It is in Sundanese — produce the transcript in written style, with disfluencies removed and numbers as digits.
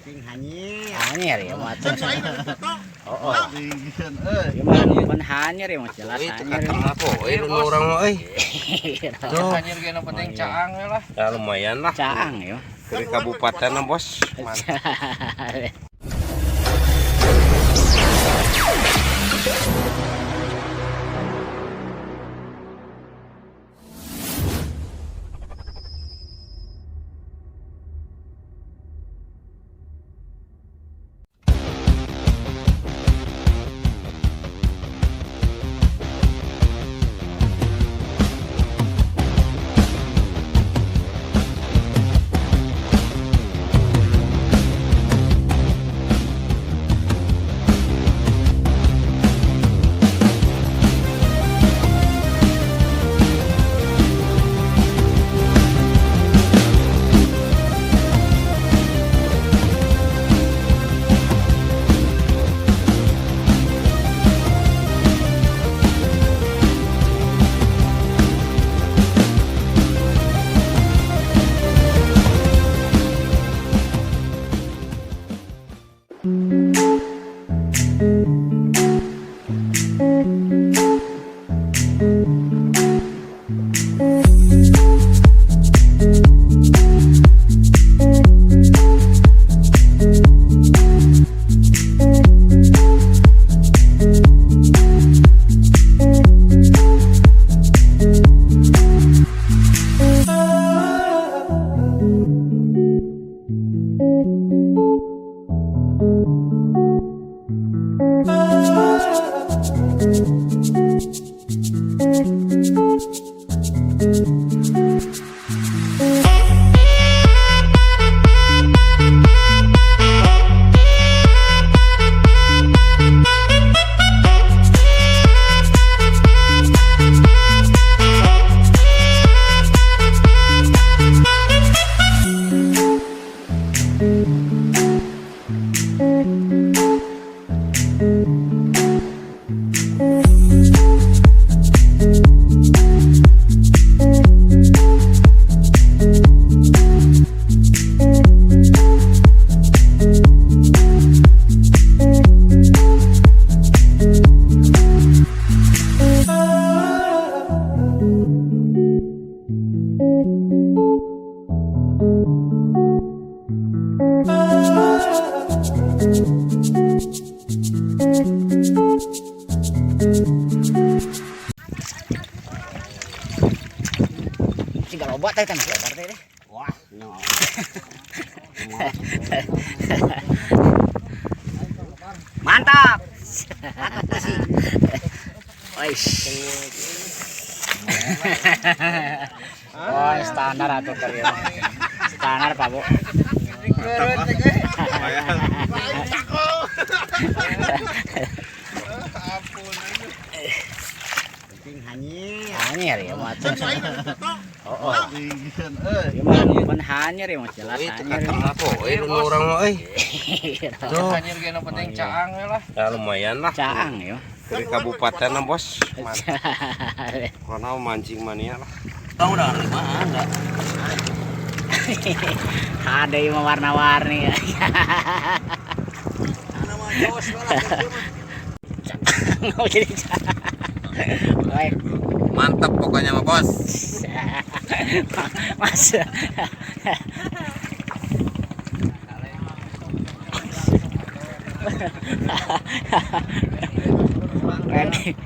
Penting hanyir. Hanyir ya macam. Oh, oh. Gimana hanyir ya mas jelas hanyir. Orang mah euy. Tuh. Hanyir ge nu penting caang lah. Ya lumayan lah. Caang ya. Dari kabupaten lah bos. Mantap. Tinggal obat teh teh lebar teh deh. Wah, no. Mantap. Wais. Oh, standar atuh keur ieu. Standar Pak Bu. Penting hanyir. Hanyir ya macam. Oh, oh. Gimana hanyir ya mas jelas hanyir. Orang mah euy. Tuh. Hanyir ge nu penting caang lah. Ya lumayan lah. Caang ya. Dari kabupaten lah bos. Mantap. Karena mancing mania lah. Bang udah limaan enggak? Ada yang warna-warni ya. Nggak jadi baik. Mantap pokoknya mah bos. Mas. Ready.